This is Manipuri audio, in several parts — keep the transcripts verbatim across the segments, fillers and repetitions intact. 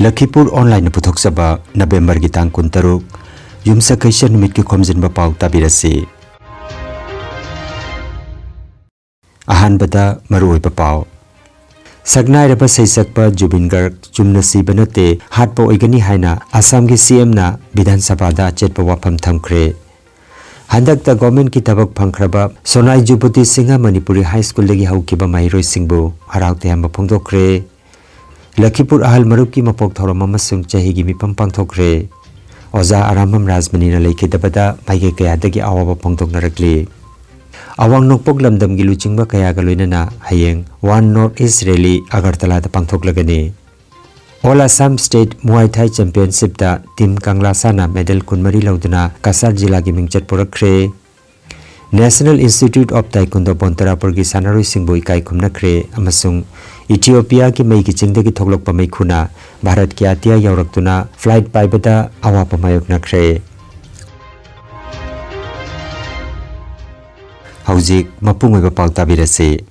ꯂꯈꯤꯄꯨꯔ ꯑꯣꯟꯂꯥꯏꯟꯅ ꯄꯨꯊꯣꯛꯆꯕ ꯅꯕꯦꯝꯕꯔꯒꯤ ꯇꯥꯡ ꯀꯨꯟꯇꯔꯨꯛ, ꯌꯨꯝꯁꯀꯩꯁ ꯅꯨꯃꯤꯠꯀꯤ ꯈꯣꯝꯖꯤꯟꯕ ꯄꯥꯎ ꯇꯥꯕꯤꯔꯁꯤ꯫ ꯑꯍꯥꯟꯕꯗ ꯃꯔꯨꯑꯣꯏꯕ ꯄꯥꯎ꯫ ꯁꯛꯅꯥꯏꯔꯕ ꯁꯩꯁꯛꯄ ꯖꯨꯕꯤꯟ ꯒꯔꯒ ꯆꯨꯝꯅ ꯁꯤꯕ ꯅꯠꯇꯦ, ꯍꯥꯠꯄ ꯑꯣꯏꯒꯅꯤ ꯍꯥꯏꯅ ꯑꯁꯥꯝꯒꯤ ꯁꯤ ꯑꯦꯝꯅ ꯕꯤꯙꯥꯟ ꯁꯚꯥꯗ ꯑꯆꯦꯠꯄ ꯋꯥꯐꯝ ꯊꯝꯈ꯭ꯔꯦ꯫ ꯍꯟꯗꯛꯇ ꯒꯣꯔꯃꯦꯟꯠꯀꯤ ꯊꯕꯛ ꯐꯪꯈ꯭ꯔꯕ ꯁꯣꯅꯥꯏ ꯖꯨꯄꯇꯤ ꯁꯤꯡꯍ ꯃꯅꯤꯄꯨꯔꯤ ꯍꯥꯏ ꯁ꯭ꯀꯨꯜꯗꯒꯤ ꯍꯧꯈꯤꯕ ꯃꯍꯩꯔꯣꯏꯁꯤꯡꯕꯨ ꯍꯔꯥꯎ ꯇꯌꯥꯝꯕ ꯐꯣꯡꯗꯣꯛꯈ꯭ꯔꯦ꯫ ꯂꯈꯤꯄꯨꯔ ꯑꯍꯜ ꯃꯔꯨꯞꯀꯤ ꯃꯄꯣꯛ ꯊꯧꯔꯝ ꯑꯃꯁꯨꯡ ꯆꯍꯤꯒꯤ ꯃꯤꯐꯝ ꯄꯥꯡꯊꯣꯛꯈ꯭ꯔꯦ꯫ ꯑꯣꯖꯥ ꯑꯔꯥꯝꯕꯝ ꯔꯥꯖꯃꯅꯤꯅ ꯂꯩꯈꯤꯗꯕꯗ ꯃꯥꯏꯀꯩ ꯀꯌꯥꯗꯒꯤ ꯑꯋꯥꯕ ꯐꯣꯡꯗꯣꯛꯅꯔꯛꯂꯤ꯫ ꯑꯋꯥꯡ ꯅꯣꯡꯄꯣꯛ ꯂꯝꯗꯝꯒꯤ ꯂꯨꯆꯤꯡꯕ ꯀꯌꯥꯒ ꯂꯣꯏꯅꯅ ꯍꯌꯦꯡ ꯋꯥꯟ ꯅꯣꯔꯠ ꯏꯁ ꯔꯦꯂꯤ ꯑꯒꯔꯇꯂꯥꯗ ꯄꯥꯡꯊꯣꯛꯂꯒꯅꯤ꯫ All Assam state Muay Thai ꯆꯦꯝꯄꯤꯌꯟꯁꯤꯞꯇ ꯇꯤꯝ ꯀꯪꯂꯥꯁꯥꯅ ꯃꯦꯗꯜ ꯀꯨꯟꯃꯔꯤ ꯂꯧꯗꯨꯅ ꯀꯁꯥꯔ ꯖꯤꯂꯥꯒꯤ ꯃꯤꯡꯆꯠ ꯄꯨꯔꯛꯈ꯭ꯔꯦ꯫ ꯅꯦꯁꯅꯦꯜ ꯏꯟꯁꯇꯤꯇ꯭ꯌꯨꯠ ꯑꯣꯐ ꯇꯥꯏꯀꯨꯟꯗꯣ ꯕꯣꯟꯇꯔꯥꯄꯨꯔꯒꯤ ꯁꯥꯟꯅꯔꯣꯏꯁꯤꯡꯕꯨ ꯏꯀꯥꯏ ꯈꯨꯝꯅꯈ꯭ꯔꯦ ꯑꯃꯁꯨꯡ ꯏꯊꯤꯑꯣꯄꯤꯌꯥꯒꯤ ꯃꯩꯒꯤ ꯆꯤꯡꯗꯒꯤ ꯊꯣꯛꯂꯛꯄ ꯃꯩꯈꯨꯅ ꯚꯥꯔꯠꯀꯤ ꯑꯇꯤꯌꯥ ꯌꯧꯔꯛꯇꯨꯅ ꯐ꯭ꯂꯥꯏꯠ ꯄꯥꯏꯕꯗ ꯑꯋꯥꯕ ꯃꯥꯌꯣꯛꯅꯈ꯭ꯔꯦ꯫ ꯍꯧꯖꯤꯛ ꯃꯄꯨꯡ ꯑꯣꯏꯕ ꯄꯥꯎ ꯇꯥꯕꯤꯔꯁꯤ꯫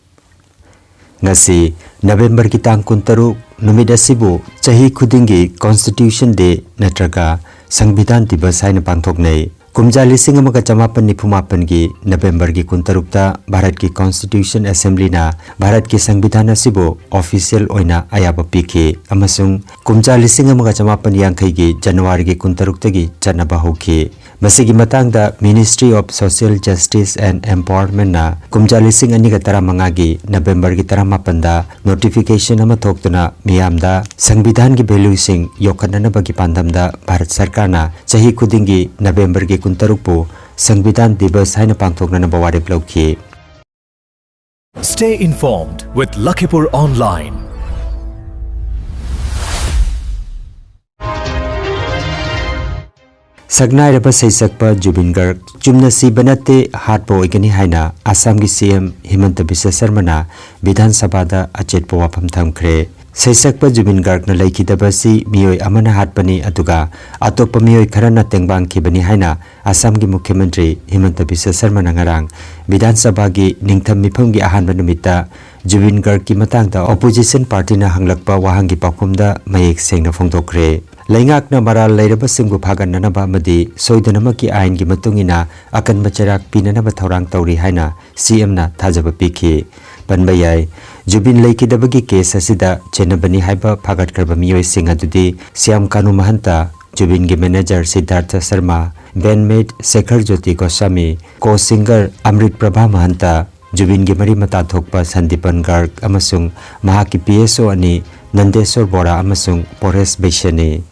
ꯉꯁꯤ ꯅꯕꯦꯝꯕꯔꯒꯤ ꯇꯥꯡ ꯀꯨꯟꯇꯔꯨꯛ, ꯅꯨꯃꯤꯠ ꯑꯁꯤꯕꯨ ꯆꯍꯤ ꯈꯨꯗꯤꯡꯒꯤ ꯀꯣꯟꯁꯇꯤꯇ꯭ꯌꯨꯁꯟ ꯗꯦ ꯅꯠꯇ꯭ꯔꯒ ꯁꯪꯕꯤꯙꯥꯟ ꯗꯤꯕꯁ ꯍꯥꯏꯅ ꯄꯥꯡꯊꯣꯛꯅꯩ꯫ ꯀꯨꯝꯖꯥ ꯂꯤꯁꯤꯡ ꯑꯃꯒ ꯆꯃꯥꯄꯟ ꯅꯤꯐꯨ ꯃꯥꯄꯟꯒꯤ ꯅꯕꯦꯝꯕꯔꯒꯤ ꯀꯨꯟꯇꯔꯨꯛꯇ ꯚꯥꯔꯠꯀꯤ ꯀꯣꯟꯁꯇꯤꯇ꯭ꯌꯨꯁꯟ ꯑꯦꯁꯦꯝꯕ꯭ꯂꯤꯅ ꯚꯥꯔꯠꯀꯤ ꯁꯪꯕꯤꯙꯥꯟ ꯑꯁꯤꯕꯨ ꯑꯣꯐꯤꯁꯤꯌꯦꯜ ꯑꯣꯏꯅ ꯑꯌꯥꯕ ꯄꯤꯈꯤ ꯑꯃꯁꯨꯡ ꯀꯨꯝꯖꯥ ꯂꯤꯁꯤꯡ ꯑꯃꯒ ꯆꯃꯥꯄꯟ ꯌꯥꯡꯈꯩꯒꯤ ꯖꯅꯋꯥꯔꯤꯒꯤ ꯀꯨꯟꯇꯔꯨꯛꯇꯒꯤ ꯆꯠꯅꯕ ꯍꯧꯈꯤ꯫ ꯃꯁꯤꯒꯤ ꯃꯇꯥꯡꯗ Ministry of Social Justice and Empowermentꯅ ꯀꯨꯝꯖꯥ ꯂꯤꯁꯤꯡ ꯑꯅꯤꯒ ꯇꯔꯥꯃꯉꯥꯒꯤ ꯅꯕꯦꯝꯕꯔꯒꯤ ꯇꯔꯥꯃꯥꯄꯟꯗ ꯅꯣꯇꯤꯐꯤꯀꯦꯁꯟ ꯑꯃ ꯊꯣꯛꯇꯨꯅ ꯃꯤꯌꯥꯝꯗ ꯁꯪꯕꯤꯙꯥꯟꯒꯤ ꯚꯦꯂ꯭ꯌꯨꯁꯤꯡ ꯌꯣꯛꯈꯠꯅꯅꯕꯒꯤ ꯄꯥꯟꯗꯝꯗ ꯚꯥꯔꯠ ꯁꯔꯀꯥꯔꯅ ꯆꯍꯤ ꯈꯨꯗꯤꯡꯒꯤ ꯅꯕꯦꯝꯕꯔꯒꯤ ꯀꯨꯟꯇꯔꯨꯛꯄꯨ ꯁꯪꯕꯤꯙꯥꯟ ꯗꯤꯕꯁ ꯍꯥꯏꯅ ꯄꯥꯡꯊꯣꯛꯅꯅꯕ ꯋꯥꯔꯦꯞ ꯂꯧꯈꯤ꯫ Stay informed with Lakhipur Online. ꯁꯛꯅꯥꯏꯔꯕ ꯁꯩꯁꯛꯄ ꯖꯨꯕꯤꯟ ꯒꯔꯒ ꯆꯨꯝꯅ ꯁꯤꯕ ꯅꯠꯇꯦ, ꯍꯥꯠꯄ ꯑꯣꯏꯒꯅꯤ ꯍꯥꯏꯅ ꯑꯁꯥꯝꯒꯤ ꯁꯤ ꯑꯦꯝ ꯍꯤꯃꯟꯇ ꯕꯤꯁ꯭ꯋ ꯁꯔꯃꯅ ꯕꯤꯙꯥꯟ ꯁꯚꯥꯗ ꯑꯆꯦꯠꯄ ꯋꯥꯐꯝ ꯊꯝꯈ꯭ꯔꯦ꯫ ꯁꯩꯁꯛꯄ ꯖꯨꯕꯤꯟ ꯒꯥꯔꯒꯅ ꯂꯩꯈꯤꯗꯕ ꯑꯁꯤ ꯃꯤꯑꯣꯏ ꯑꯃꯅ ꯍꯥꯠꯄꯅꯤ, ꯑꯗꯨꯒ ꯑꯇꯣꯞꯄ ꯃꯤꯑꯣꯏ ꯈꯔꯅ ꯇꯦꯡꯕꯥꯡꯈꯤꯕꯅꯤ ꯍꯥꯏꯅ ꯑꯁꯥꯝꯒꯤ ꯃꯨꯈ꯭ꯌ ꯃꯟꯇ꯭ꯔꯤ ꯍꯤꯃꯟꯇ ꯕꯤꯁ꯭ꯋ ꯁꯔꯃꯅ ꯉꯔꯥꯡ ꯕꯤꯙꯥꯟ ꯁꯚꯥꯒꯤ ꯅꯤꯡꯊꯝ ꯃꯤꯐꯝꯒꯤ ꯑꯍꯥꯟꯕ ꯅꯨꯃꯤꯠꯇ ꯖꯨꯕꯤꯟ ꯒꯥꯔꯒꯀꯤ ꯃꯇꯥꯡꯗ ꯑꯣꯄꯣꯖꯤꯁꯟ ꯄꯥꯔꯇꯤꯅ ꯍꯪꯂꯛꯄ ꯋꯥꯍꯪꯒꯤ ꯄꯥꯎꯈꯨꯝꯗ ꯃꯌꯦꯛ ꯁꯦꯡꯅ ꯐꯣꯡꯗꯣꯛꯈ꯭ꯔꯦ꯫ ꯂꯩꯉꯥꯛꯅ ꯃꯔꯥꯜ ꯂꯩꯔꯕꯁꯤꯡꯕꯨ ꯐꯥꯒꯠꯅꯅꯕ ꯑꯃꯗꯤ ꯁꯣꯏꯗꯅꯃꯛꯀꯤ ꯑꯥꯏꯟꯒꯤ ꯃꯇꯨꯡ ꯏꯟꯅ ꯑꯀꯟꯕ ꯆꯩꯔꯥꯛ ꯄꯤꯅꯅꯕ ꯊꯧꯔꯥꯡ ꯇꯧꯔꯤ ꯍꯥꯏꯅ ꯁꯤ ꯑꯦꯝꯅ ꯊꯥꯖꯕ ꯄꯤꯈꯤ꯫ ꯄꯟꯕ ꯌꯥꯏ, ꯖꯨꯕꯤꯟ ꯂꯩꯈꯤꯗꯕꯒꯤ ꯀꯦꯁ ꯑꯁꯤꯗ ꯆꯦꯟꯅꯕꯅꯤ ꯍꯥꯏꯕ ꯐꯥꯒꯠꯈ꯭ꯔꯕ ꯃꯤꯑꯣꯏꯁꯤꯡ ꯑꯗꯨꯗꯤ ꯁ꯭ꯌꯥꯝ ꯀꯥꯅꯨ ꯃꯍꯟꯇ, ꯖꯨꯕꯤꯟꯒꯤ ꯃꯦꯅꯦꯖꯔ ꯁꯤꯗꯥꯔꯊ ꯁꯔꯃ, ꯕꯦꯟꯃꯦꯠ ꯁꯦꯈꯔ ꯖꯣꯇꯤ ꯒꯣꯁ꯭ꯋꯥꯃꯤ, ꯀꯣ ꯁꯤꯡꯒꯔ ꯑꯃ꯭ꯔꯤꯠ ꯄ꯭ꯔꯚꯥ ꯃꯍꯟꯇ, ꯖꯨꯕꯤꯟꯒꯤ ꯃꯔꯤ ꯃꯇꯥ ꯊꯣꯛꯄ ꯁꯟꯗꯤꯄꯟ ꯒꯥꯔꯒ ꯑꯃꯁꯨꯡ ꯃꯍꯥꯛꯀꯤ ꯄꯤ ꯑꯦꯁ ꯑꯣ ꯑꯅꯤ ꯅꯟꯗꯦꯁꯣꯔ ꯕꯣꯔꯥ ꯑꯃꯁꯨꯡ ꯄꯣꯔꯦꯁ ꯕꯩꯁ꯭ꯌꯅꯤ꯫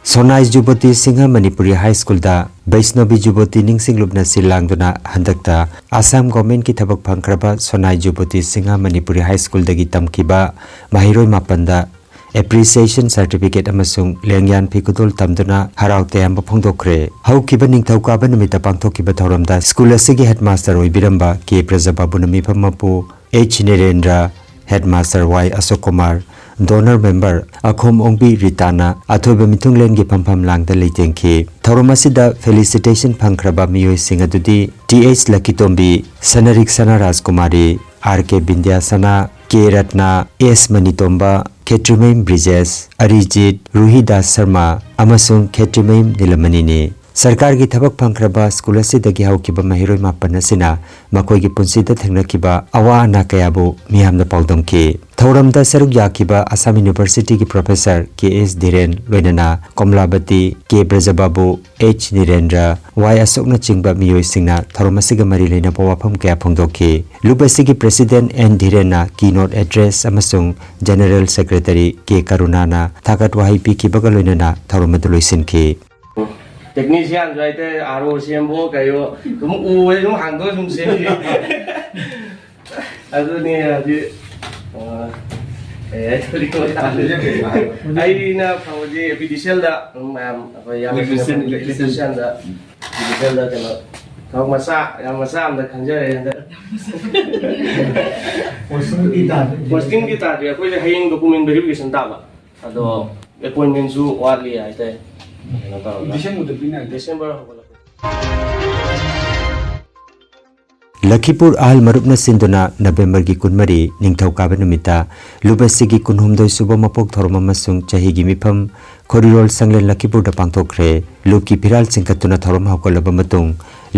ꯁꯣꯅꯥꯏ ꯖꯨꯕꯣꯇꯤ ꯁꯤꯡꯍ ꯃꯅꯤꯄꯨꯔꯤ ꯍꯥꯏ ꯁ꯭ꯀꯨꯜꯗ ꯕꯩꯁꯅꯣꯕꯤ ꯖꯨꯕꯣꯇꯤ ꯅꯤꯡꯁꯤꯡꯂꯨꯞꯅ ꯁꯤꯜ ꯂꯥꯡꯗꯨꯅ ꯍꯟꯗꯛꯇ ꯑꯁꯥꯝ ꯒꯣꯔꯃꯦꯟꯠꯀꯤ ꯊꯕꯛ ꯐꯪꯈ꯭ꯔꯕ ꯁꯣꯅꯥꯏ ꯖꯨꯕꯣꯇꯤ ꯁꯤꯡꯍ ꯃꯅꯤꯄꯨꯔꯤ ꯍꯥꯏ ꯁ꯭ꯀꯨꯜꯗꯒꯤ ꯇꯝꯈꯤꯕ ꯃꯍꯩꯔꯣꯏ ꯃꯥꯄꯟꯗ ꯑꯦꯄ꯭ꯔꯤꯁꯤꯌꯦꯁꯟ ꯁꯥꯔꯇꯤꯐꯤꯀꯦꯠ ꯑꯃꯁꯨꯡ ꯂꯦꯡꯌꯥꯟ ꯐꯤ ꯈꯨꯗꯣꯜ ꯇꯝꯗꯨꯅ ꯍꯔꯥꯎ ꯇꯌꯥꯝꯕ ꯐꯣꯡꯗꯣꯛꯈ꯭ꯔꯦ꯫ ꯍꯧꯈꯤꯕ ꯅꯤꯡꯊꯧꯀꯥꯕ ꯅꯨꯃꯤꯠꯇ ꯄꯥꯡꯊꯣꯛꯈꯤꯕ ꯊꯧꯔꯝꯗ ꯁ꯭ꯀꯨꯜ ꯑꯁꯤꯒꯤ ꯍꯦꯗꯃꯥꯁꯇꯔ ꯑꯣꯏꯕꯤꯔꯝꯕ ꯀꯦ ꯕ꯭ꯔꯖꯕꯥꯕꯨꯅ ꯃꯤꯐꯝ ꯃꯄꯨ ꯑꯩꯆ ꯅꯤꯔꯦꯟꯗ꯭ꯔ, ꯍꯦꯗꯃꯥꯁꯇꯔ ꯋꯥꯏ ꯑꯁꯣꯛ ꯀꯨꯃꯥꯔ, ꯗꯣꯅꯔ ꯃꯦꯝꯕꯔ ꯑꯈꯣꯝ ꯑꯣꯡꯕꯤ ꯔꯤꯇꯥꯅ ꯑꯊꯣꯏꯕ ꯃꯤꯊꯨꯡꯂꯦꯟꯒꯤ ꯐꯝꯐꯝ ꯂꯥꯡꯗ ꯂꯩꯇꯦꯡꯈꯤ꯫ ꯊꯧꯔꯝ ꯑꯁꯤꯗ ꯐꯦꯂꯤꯁꯤꯇꯦꯁꯟ ꯐꯪꯈ꯭ꯔꯕ ꯃꯤꯑꯣꯏꯁꯤꯡ ꯑꯗꯨꯗꯤ ꯇꯤ ꯑꯩꯆ ꯂꯛꯀꯤꯇꯣꯝꯕꯤ, ꯁꯅꯥꯔꯤꯛ ꯁꯅꯥ ꯔꯥꯖꯀꯨꯃꯥꯔꯤ, ꯑꯥꯔ ꯀꯦ ꯕꯤꯟꯗ꯭ꯌꯥꯁꯅꯥ, ꯀꯦ ꯔꯠꯅꯥ, ꯑꯦꯁ ꯃꯅꯤꯇꯣꯝꯕ, ꯈꯦꯇ꯭ꯔꯤꯃꯌꯨꯝ ꯕ꯭ꯔꯤꯖꯦꯁ, ꯑꯔꯤꯖꯤꯠ, ꯔꯨꯍꯤꯗꯥꯁ ꯁꯔꯃ ꯑꯃꯁꯨꯡ ꯈꯦꯇ꯭ꯔꯤꯃꯌꯨꯝ ꯅꯤꯂꯃꯅꯤꯅꯤ꯫ ꯁꯔꯀꯥꯔꯒꯤ ꯊꯕꯛ ꯐꯪꯈ꯭ꯔꯕ ꯁ꯭ꯀꯨꯜ ꯑꯁꯤꯗꯒꯤ ꯍꯧꯈꯤꯕ ꯃꯍꯩꯔꯣꯏ ꯃꯥꯄꯟ ꯑꯁꯤꯅ ꯃꯈꯣꯏꯒꯤ ꯄꯨꯟꯁꯤꯗ ꯊꯦꯡꯅꯈꯤꯕ ꯑꯋꯥ ꯑꯅꯥ ꯀꯌꯥꯕꯨ ꯃꯤꯌꯥꯝꯅ ꯄꯥꯎꯗꯝꯈꯤ꯫ ꯊꯧꯔꯝꯗ ꯁꯔꯨꯛ ꯌꯥꯈꯤꯕ ꯑꯁꯥꯝ ꯌꯨꯅꯤꯚꯔꯁꯤꯇꯤꯒꯤ ꯄ꯭ꯔꯣꯐꯦꯁꯔ ꯀꯦ ꯑꯦꯁ ꯙꯤꯔꯦꯟ, ꯂꯣꯏꯅꯅ ꯀꯣꯝꯂꯥꯕꯇꯤ, ꯀꯦ ꯕ꯭ꯔꯖꯕꯥꯕꯨ, ꯑꯩꯆ ꯅꯤꯔꯦꯟꯗ꯭ꯔ, ꯋꯥꯏ ꯑꯁꯣꯛꯅꯆꯤꯡꯕ ꯃꯤꯑꯣꯏꯁꯤꯡꯅ ꯊꯧꯔꯝ ꯑꯁꯤꯒ ꯃꯔꯤ ꯂꯩꯅꯕ ꯋꯥꯐꯝ ꯀꯌꯥ ꯐꯣꯡꯗꯣꯛꯈꯤ꯫ ꯂꯨꯞ ꯑꯁꯤꯒꯤ ꯄ꯭ꯔꯦꯁꯤꯗꯦꯟꯠ ꯑꯦꯟ ꯙꯤꯔꯦꯟꯅ ꯀꯤꯅꯣꯠ ꯑꯦꯗ꯭ꯔꯦꯁ ꯑꯃꯁꯨꯡ ꯖꯦꯅꯔꯦꯜ ꯁꯦꯀ꯭ꯔꯦꯇꯔꯤ ꯀꯦ ꯀꯔꯨꯅꯥꯅ ꯊꯥꯒꯠ ꯋꯥꯍꯩ ꯄꯤꯈꯤꯕꯒ ꯂꯣꯏꯅꯅ ꯊꯧꯔꯝ ꯑꯗꯨ ꯂꯣꯏꯁꯤꯟꯈꯤ꯫ ꯇꯦꯛꯅꯤꯁꯤꯌꯥꯟꯁꯨ ꯍꯥꯏꯇꯥꯔꯦ, ꯑꯥꯔ ꯑꯣ ꯁꯦꯝꯕꯣ ꯀꯩꯌꯣ, ꯁꯨꯝ ꯎꯕꯁꯦ ꯁꯨꯝ ꯍꯥꯡꯗꯣꯛꯑ ꯁꯨꯝ ꯁꯦꯝꯕꯤ꯫ ꯑꯗꯨꯅꯤ ꯍꯧꯖꯤꯛ, ꯑ, ꯀꯩ ꯍꯥꯏꯗꯣꯔꯤꯅꯣ? ꯑꯩꯅ ꯐꯪꯕꯁꯤ ꯑꯦꯄꯤꯗꯤꯁꯤꯌꯦꯜꯗ, ꯎꯝ, ꯃꯌꯥꯝ ꯑꯩꯈꯣꯏ ꯌꯥꯝ ꯏꯂꯦꯛꯇ꯭ꯔꯤꯁꯤꯌꯟ, ꯏꯂꯦꯛꯇ꯭ꯔꯤꯁꯤꯌꯟꯗ, ꯏꯂꯦꯛꯇ꯭ꯔꯤꯁꯤꯌꯟꯗ ꯀꯩꯅꯣ, ꯊꯕꯛ ꯃꯆꯥ, ꯌꯥꯝ ꯃꯆꯥ ꯑꯝꯗ ꯈꯟꯖꯔꯦ ꯍꯟꯗꯛ꯫ ꯄꯣꯁꯇꯤꯡꯗꯤ ꯇꯥꯗ꯭ꯔꯤ꯫ ꯄꯣꯁꯇꯤꯡꯗꯤ ꯇꯥꯗ꯭ꯔꯤ, ꯑꯩꯈꯣꯏꯁꯦ ꯍꯌꯦꯡ ꯗꯣꯀꯨꯃꯦꯟ ꯚꯦꯔꯤꯐꯤꯀꯦꯁꯟ ꯇꯥꯕ, ꯑꯗꯣ ꯑꯦꯄꯣꯏꯟꯃꯦꯟꯁꯨ ꯋꯥꯠꯂꯤ ꯍꯥꯏꯇꯥꯔꯦ꯫ ꯀꯩꯅꯣ ꯇꯧꯔꯒ ꯗꯤꯁꯦꯝꯕꯔꯗ ꯄꯤꯅꯔꯒꯦ꯫ ꯗꯤꯁꯦꯝꯕꯔ ꯍꯧꯒꯠꯂꯛꯄ꯫ ꯂꯈꯤꯄꯨꯔ ꯑꯍꯜ ꯃꯔꯨꯞꯅ ꯁꯤꯟꯗꯨꯅ ꯅꯕꯦꯝꯕꯔꯒꯤ ꯀꯨꯟꯃꯔꯤ, ꯅꯤꯡꯊꯧꯀꯥꯕ ꯅꯨꯃꯤꯠꯇ ꯂꯨꯞ ꯑꯁꯤꯒꯤ ꯀꯨꯟꯍꯨꯝꯗꯣꯏ ꯁꯨꯕ ꯃꯄꯣꯛ ꯊꯧꯔꯝ ꯑꯃꯁꯨꯡ ꯆꯍꯤꯒꯤ ꯃꯤꯐꯝ ꯈꯣꯔꯤꯔꯣꯜ ꯁꯪꯂꯦꯟ ꯂꯈꯤꯄꯨꯔꯗ ꯄꯥꯡꯊꯣꯛꯈ꯭ꯔꯦ꯫ ꯂꯨꯞꯀꯤ ꯐꯤꯔꯥꯜ ꯆꯤꯡꯈꯠꯇꯨꯅ ꯊꯧꯔꯝ ꯍꯧꯒꯠꯂꯕ ꯃꯇꯨꯡ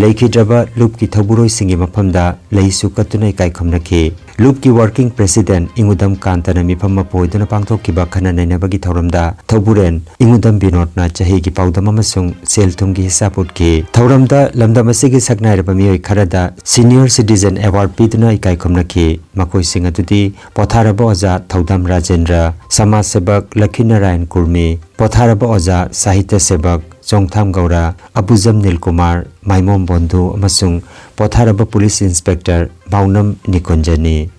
ꯂꯩꯈꯤꯗ꯭ꯔꯕ ꯂꯨꯞꯀꯤ ꯊꯧꯕꯨꯔꯣꯏꯁꯤꯡꯒꯤ ꯃꯐꯝꯗ ꯂꯩꯁꯨ ꯀꯠꯇꯨꯅ ꯏꯀꯥꯏ ꯈꯨꯝꯅꯈꯤ꯫ ꯂꯨꯞꯀꯤ ꯋꯥꯔꯀꯤꯡ ꯄ꯭ꯔꯦꯁꯤꯗꯦꯟꯠ ꯏꯉꯨꯗꯝ ꯀꯥꯟꯇꯅ ꯃꯤꯐꯝ ꯃꯄꯨ ꯑꯣꯏꯗꯨꯅ ꯄꯥꯡꯊꯣꯛꯈꯤꯕ ꯈꯟꯅ ꯅꯩꯅꯕꯒꯤ ꯊꯧꯔꯝꯗ ꯊꯧꯕꯨꯔꯦꯟ ꯏꯉꯨꯗꯝ ꯕꯤꯅꯣꯗꯅ ꯆꯍꯤꯒꯤ ꯄꯥꯎꯗꯝ ꯑꯃꯁꯨꯡ ꯁꯦꯜ ꯊꯨꯝꯒꯤ ꯍꯤꯁꯥꯞ ꯎꯠꯈꯤ꯫ ꯊꯧꯔꯝꯗ ꯂꯝꯗꯝ ꯑꯁꯤꯒꯤ ꯁꯛꯅꯥꯏꯔꯕ ꯃꯤꯑꯣꯏ ꯈꯔꯗ Senior Citizen Award ꯄꯤꯗꯨꯅ ꯏꯀꯥꯏ ꯈꯨꯝꯅꯈꯤ꯫ ꯃꯈꯣꯏꯁꯤꯡ ꯑꯗꯨꯗꯤ ꯄꯣꯊꯥꯔꯕ ꯑꯣꯖꯥ ꯊꯧꯗꯥꯝ ꯔꯥꯖꯦꯟꯗ꯭ꯔ, ꯁꯃꯥꯖ ꯁꯦꯕꯛ ꯂꯛꯈꯤꯅꯥꯔꯥꯌꯟ ꯀꯨꯔꯃꯤ, ꯄꯣꯊꯥꯔꯕ ꯑꯣꯖꯥ ꯁꯥꯍꯤꯇ꯭ꯌ ꯁꯦꯕꯛ ꯆꯣꯡꯊꯥꯝ ꯒꯧꯔ, ꯑꯕꯨꯖꯝ ꯅꯤꯜꯀꯨꯃꯥꯔ, ꯃꯥꯏꯃꯣꯝ ꯕꯣꯟꯙꯨ ꯑꯃꯁꯨꯡ ꯄꯣꯊꯥꯔꯕ ꯄꯨꯂꯤꯁ ꯏꯟꯁꯄꯦꯛꯇꯔ ꯃꯥꯎꯅꯝ ꯅꯤꯀꯨꯟꯖꯅꯤ꯫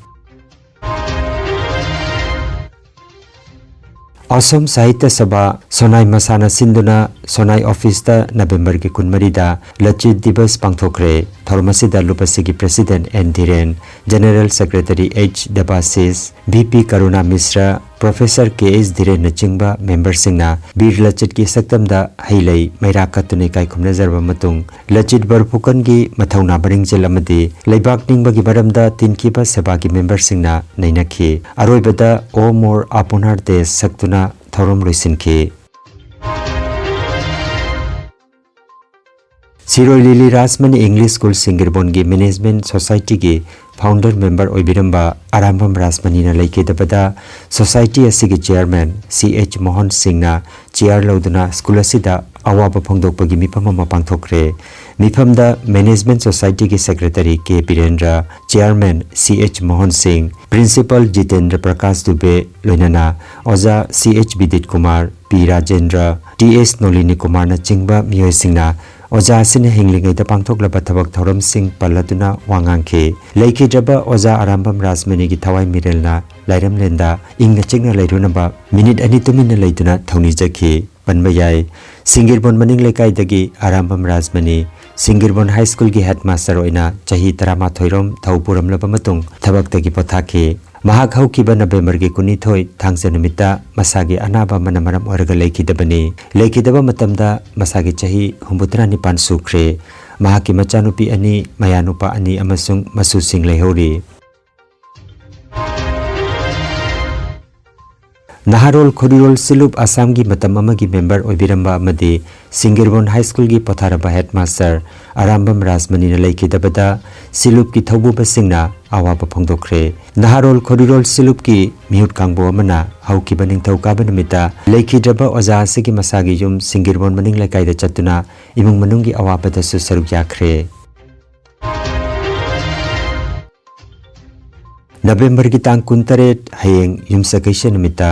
ꯑꯁꯣꯝ ꯁꯥꯍꯤꯇ꯭ꯌ ꯁꯚꯥ ꯁꯣꯅꯥꯏ ꯃꯁꯥꯅ ꯁꯤꯟꯗꯨꯅ ꯁꯣꯅꯥꯏ ꯑꯣꯐꯤꯁꯇ ꯅꯕꯦꯝꯕꯔꯒꯤ ꯀꯨꯟꯃꯔꯤꯗ ꯂꯆꯤꯠ ꯗꯤꯕꯁ ꯄꯥꯡꯊꯣꯛꯈ꯭ꯔꯦ꯫ ꯊꯧꯔꯝ ꯑꯁꯤꯗ ꯂꯨꯞ ꯑꯁꯤꯒꯤ president N Dhiren, general secretary H Debashish, V P Karuna Mishra, professor K H ꯙꯤꯔꯦꯟꯅꯆꯤꯡꯕ ꯃꯦꯝꯕꯔꯁꯤꯡꯅ ꯕꯤꯔ ꯂꯆꯤꯠꯀꯤ ꯁꯛꯇꯝꯗ ꯍꯩ ꯂꯩ ꯃꯩꯔꯥ ꯀꯠꯇꯨꯅ ꯏꯀꯥꯏ ꯈꯨꯝꯅꯖꯔꯕ ꯃꯇꯨꯡ ꯂꯆꯤꯠ ꯕꯔꯐꯨꯀꯟꯒꯤ ꯃꯊꯧꯅꯥ ꯃꯔꯤꯡꯖꯦꯜ ꯑꯃꯗꯤ ꯂꯩꯕꯥꯛ ꯅꯤꯡꯕꯒꯤ ꯃꯔꯝꯗ ꯇꯤꯟꯈꯤꯕ ꯁꯦꯕꯥꯒꯤ ꯃꯦꯝꯕꯔꯁꯤꯡꯅ ꯅꯩꯅꯈꯤ꯫ ꯑꯔꯣꯏꯕꯗ ꯑꯣ ꯃꯣꯔ ꯑꯄꯨꯅꯥꯔ ꯗꯦꯁ ꯁꯛꯇꯨꯅ ꯊꯧꯔꯝ ꯂꯣꯏꯁꯤꯟꯈꯤ꯫ Shirui Lily Rajmani English school ꯁꯤꯡꯒꯤꯔꯕꯣꯟꯒꯤ ꯃꯦꯅꯦꯖꯃꯦꯟꯠ ꯁꯣꯁꯥꯏꯇꯤꯒꯤ ꯐꯥꯎꯟꯗꯔ ꯃꯦꯝꯕꯔ ꯑꯣꯏꯕꯤꯔꯝꯕ ꯑꯔꯥꯝꯕꯝ ꯔꯥꯖꯃꯅꯤꯅ ꯂꯩꯈꯤꯗꯕꯗ ꯁꯣꯁꯥꯏꯇꯤ ꯑꯁꯤꯒꯤ ꯆꯤꯌꯥꯔꯃꯦꯟ ꯁꯤ ꯑꯩꯆ ꯃꯣꯍꯟ ꯁꯤꯡꯅ ꯆꯤꯌꯥꯔ ꯂꯧꯗꯨꯅ ꯁ꯭ꯀꯨꯜ ꯑꯁꯤꯗ ꯑꯋꯥꯕ ꯐꯣꯡꯗꯣꯛꯄꯒꯤ ꯃꯤꯐꯝ ꯑꯃ ꯄꯥꯡꯊꯣꯛꯈ꯭ꯔꯦ꯫ ꯃꯤꯐꯝꯗ ꯃꯦꯅꯦꯖꯃꯦꯟꯠ ꯁꯣꯁꯥꯏꯇꯤꯒꯤ secretary K Birendra, chairman C H Mohan Singh, principal Jitendra Prakash Dubey, ꯂꯣꯏꯅꯅ ꯑꯣꯖꯥ C H Bidit Kumar, P Rajendra, T S Nolini ꯀꯨꯃꯥꯔꯅꯆꯤꯡꯕ ꯃꯤꯑꯣꯏꯁꯤꯡꯅ ꯑꯣꯖꯥ ꯑꯁꯤꯅ ꯍꯤꯡꯂꯤꯉꯩꯗ ꯄꯥꯡꯊꯣꯛꯂꯕ ꯊꯕꯛ ꯊꯧꯔꯝꯁꯤꯡ ꯄꯜꯂꯗꯨꯅ ꯋꯥ ꯉꯥꯡꯈꯤ꯫ ꯂꯩꯈꯤꯗ꯭ꯔꯕ ꯑꯣꯖꯥ ꯑꯔꯥꯝꯕꯝ ꯔꯥꯖꯃꯅꯤꯒꯤ ꯊꯋꯥꯏ ꯃꯤꯔꯦꯜꯅ ꯂꯥꯏꯔꯝꯂꯦꯟꯗ ꯏꯪꯅ ꯆꯤꯛꯅ ꯂꯩꯔꯨꯅꯕ ꯃꯤꯅꯤꯠ ꯑꯅꯤ ꯇꯨꯃꯤꯟꯅ ꯂꯩꯗꯨꯅ ꯊꯧꯅꯤꯖꯈꯤ꯫ ꯄꯟꯕ ꯌꯥꯏ, ꯁꯤꯡꯒꯤꯔꯕꯣꯟ ꯃꯅꯤꯡ ꯂꯩꯀꯥꯏꯗꯒꯤ ꯑꯔꯥꯝꯕꯝ ꯔꯥꯖꯃꯅꯤ, ꯁꯤꯡꯒꯤꯔꯕꯣꯟ ꯍꯥꯏ ꯁ꯭ꯀꯨꯜꯒꯤ ꯍꯦꯗꯃꯥꯁꯇꯔ ꯑꯣꯏꯅ ꯆꯍꯤ ꯇꯔꯥꯃꯥꯊꯣꯏ ꯔꯣꯝ ꯊꯧ ꯄꯨꯔꯝꯂꯕ ꯃꯇꯨꯡ ꯊꯕꯛꯇꯒꯤ ꯄꯣꯊꯥꯈꯤ꯫ ꯃꯍꯥꯛ ꯍꯧꯈꯤꯕ ꯅꯕꯦꯝꯕꯔꯒꯤ ꯀꯨꯟꯅꯤꯊꯣꯏ ꯊꯥꯡꯖ ꯅꯨꯃꯤꯠꯇ ꯃꯁꯥꯒꯤ ꯑꯅꯥꯕ ꯑꯃꯅ ꯃꯔꯝ ꯑꯣꯏꯔꯒ ꯂꯩꯈꯤꯗꯕꯅꯤ꯫ ꯂꯩꯈꯤꯗꯕ ꯃꯇꯝꯗ ꯃꯁꯥꯒꯤ ꯆꯍꯤ ꯍꯨꯝꯐꯨꯇꯔꯥ ꯅꯤꯄꯥꯟ ꯁꯨꯈ꯭ꯔꯦ꯫ ꯃꯍꯥꯛꯀꯤ ꯃꯆꯥꯅꯨꯄꯤ ꯑꯅꯤ, ꯃꯌꯥꯅꯨꯄꯥ ꯑꯅꯤ ꯑꯃꯁꯨꯡ ꯃꯁꯨꯁꯤꯡ ꯂꯩꯍꯧꯔꯤ꯫ ꯅꯍꯥꯔꯣꯜ ꯈꯣꯔꯤꯔꯣꯜ ꯁꯤꯂꯨꯞ ꯑꯁꯥꯝꯒꯤ ꯃꯇꯝ ꯑꯃꯒꯤ ꯃꯦꯝꯕꯔ ꯑꯣꯏꯕꯤꯔꯝꯕ ꯑꯃꯗꯤ ꯁꯤꯡꯒꯤꯔꯕꯣꯟ ꯍꯥꯏ ꯁ꯭ꯀꯨꯜꯒꯤ ꯄꯣꯊꯥꯔꯕ ꯍꯦꯗꯃꯥꯁꯇꯔ ꯑꯔꯥꯝꯕꯝ ꯔꯥꯖꯃꯅꯤꯅ ꯂꯩꯈꯤꯗꯕꯗ ꯁꯤꯂꯨꯞꯀꯤ ꯊꯧꯕꯨꯕꯁꯤꯡꯅ ꯑꯋꯥꯕ ꯐꯣꯡꯗꯣꯛꯈ꯭ꯔꯦ꯫ ꯅꯍꯥꯔꯣꯜ ꯈꯣꯔꯤꯔꯣꯜ ꯁꯤꯂꯨꯞꯀꯤ ꯃꯤꯍꯨꯠ ꯀꯥꯡꯕꯨ ꯑꯃꯅ ꯍꯧꯈꯤꯕ ꯅꯤꯡꯊꯧꯀꯥꯕ ꯅꯨꯃꯤꯠꯇ ꯂꯩꯈꯤꯗ꯭ꯔꯕ ꯑꯣꯖꯥ ꯑꯁꯤꯒꯤ ꯃꯁꯥꯒꯤ ꯌꯨꯝ ꯁꯤꯡꯒꯤꯔꯕꯣꯟ ꯃꯅꯤꯡ ꯂꯩꯀꯥꯏꯗ ꯆꯠꯇꯨꯅ ꯏꯃꯨꯡ ꯃꯅꯨꯡꯒꯤ ꯑꯋꯥꯕꯗꯁꯨ ꯁꯔꯨꯛ ꯌꯥꯈ꯭ꯔꯦ꯫ ꯅꯕꯦꯝꯕꯔꯒꯤ ꯇꯥꯡ ꯀꯨꯟꯇꯔꯦꯠ, ꯍꯌꯦꯡ ꯌꯨꯝꯁꯀꯩꯁ ꯅꯨꯃꯤꯠꯇ